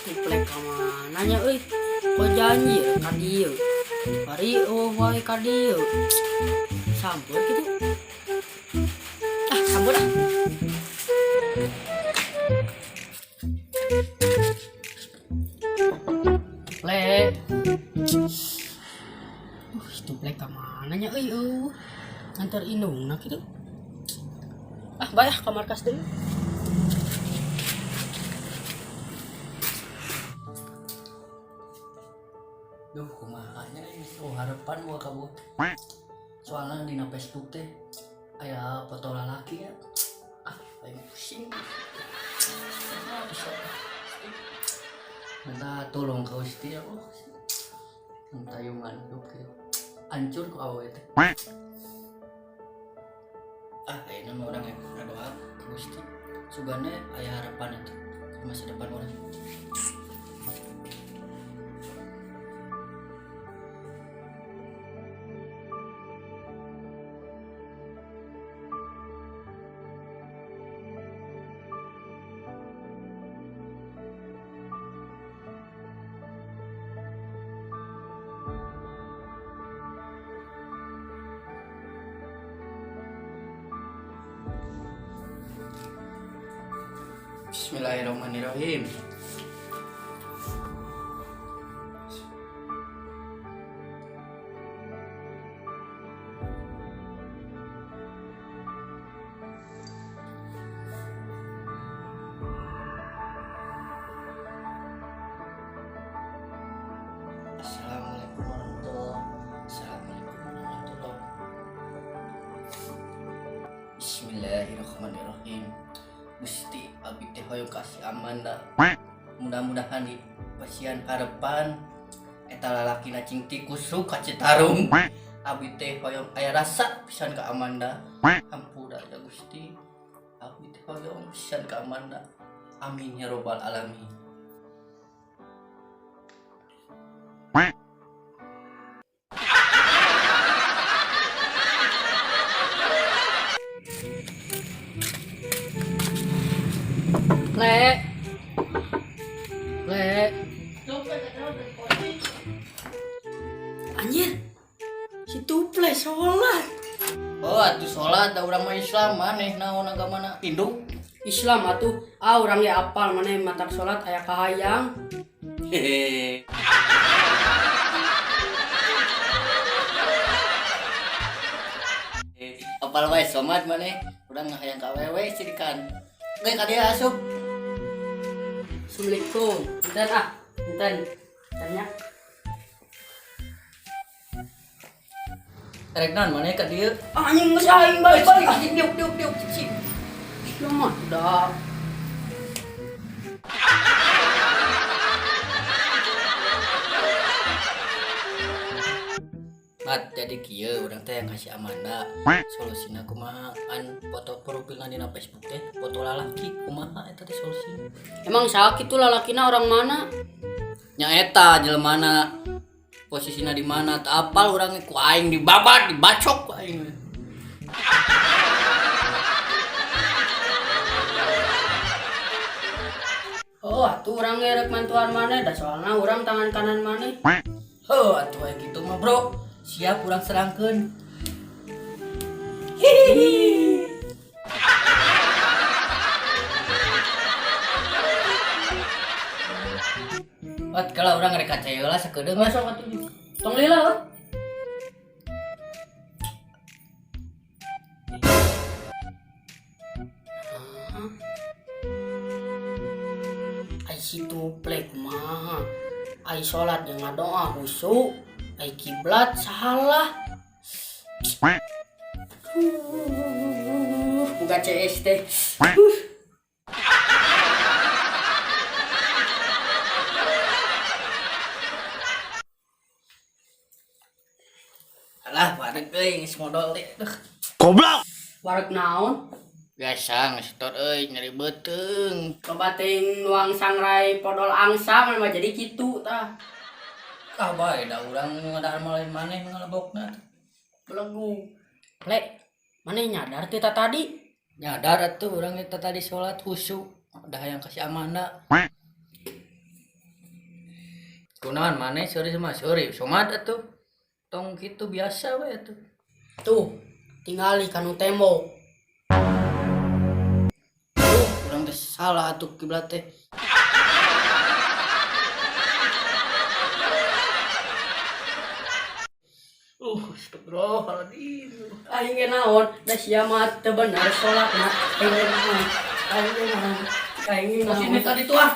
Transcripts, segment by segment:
Tuplek ka mana nya euy? Kok janji ka dieu. Bari oh wae ka dieu. Sampur kitu. Ah, sampur ah. Le. Tuplek ka mana nya euy euy. Nganter indungna kitu. Ah, bae ah ka markas deui. Duh, kumaha nya ini? Oh, harapan gua kamu. Soalnya di Facebook teh aya foto lalaki ya. Ah, aing pusing. Ah, bisa. Minta tolong ke Gusti ya Allah. Tayungan hidup gitu. Hancur ku awewe teh. Ah, ayeuna mah urang yang ngadoa ke Gusti. Sugane aya harapan itu di masa depan urang. Bismillahirrahmanirrahim. Assalamualaikum warahmatullahi. Assalamualaikum warahmatullahi. Bismillahirrahmanirrahim. Gusti, abdi teh hoyong kasih Amanda. Mudah-mudahan di pasian harapan eta lalakina cing tikus ka Citarum. Abdi teh hoyong aya rasa pisan ka Amanda. Hampura ya Gusti. Abdi teh hoyong pisan ka Amanda. Amin ya robbal alamin. Le. Le. Anjir. Si Tuple sholat. Oh, atuh sholat da urang mah Islam, maneh naon agamana? Hindu? Islam atuh. Ah, urang ge apal maneh matak sholat aya kahayang. Hehe. Apal wae somat maneh, urang ngahayang ka awewe cirikan. Geus ka dieu asup. Assalamualaikum. Enten ah, enten. Tanya. Erek naon maneh ka dieu? Ah, anjing geus aing balik-balik. Anjing diuk diuk diuk cicing. Lemah dah. Mat, jadi kieu urang teh yang kasih Amanda solusina kumaha an foto profilna dina Facebook teh foto lalaki kumaha eta teh solusina. Emang sakit tuh lalakina orang mana? Nya eta jelemana posisina di mana teu apal urang ku aing dibabat dibacok ku aing. Oh, atuh urang ge rek mantuan maneh da soalna urang tangan kanan maneh. Heuh, atuh aya kitu mah, Bro. Siap urang serangkeun. Hihihi. Wat kalau urang rek ka lah sakedeung lah sok atuh. Tong lila heuh. Ai si Tuple kumaha? Ai salat jeung ngadoa khusyuk, ai kiblat salah. Buka CS teh. Alah, wareg euy geus modal teh. Duh. Wareg naon? Biasa ngestor euy nyeri beuteung. Loba teuing nuang sangrai podol angsa mah jadi kitu tah. Ah bae da urang ngadahar mah lain maneh nu ngalebokna. Belegu. Le, maneh nyadar teu tadi? Nyadar atuh urang eta tadi sholat khusyuk. Udah hayang ka si Amanda. Kunaon maneh seueur sama seueur somad atuh. Tong kitu biasa we atuh. Tuh, tingali kanu tembok. Tuh, urang teh salah atuh kiblat teh. Astagfirullahaladzim. Aing ge naon, da sia mah teu bener salatna. Aing ge naon? Aing ge naon? Aing ge Masih naon? ini tadi tuh ah.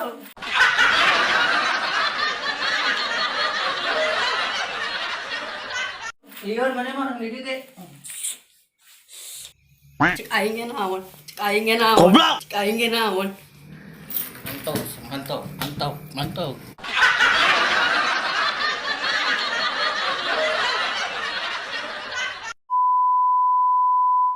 Lieur mana mah di dieu teh. Cek aing ge naon? Cek aing ge naon? Goblok. Cek aing ge naon? Mantap, mantap, mantap, mantap.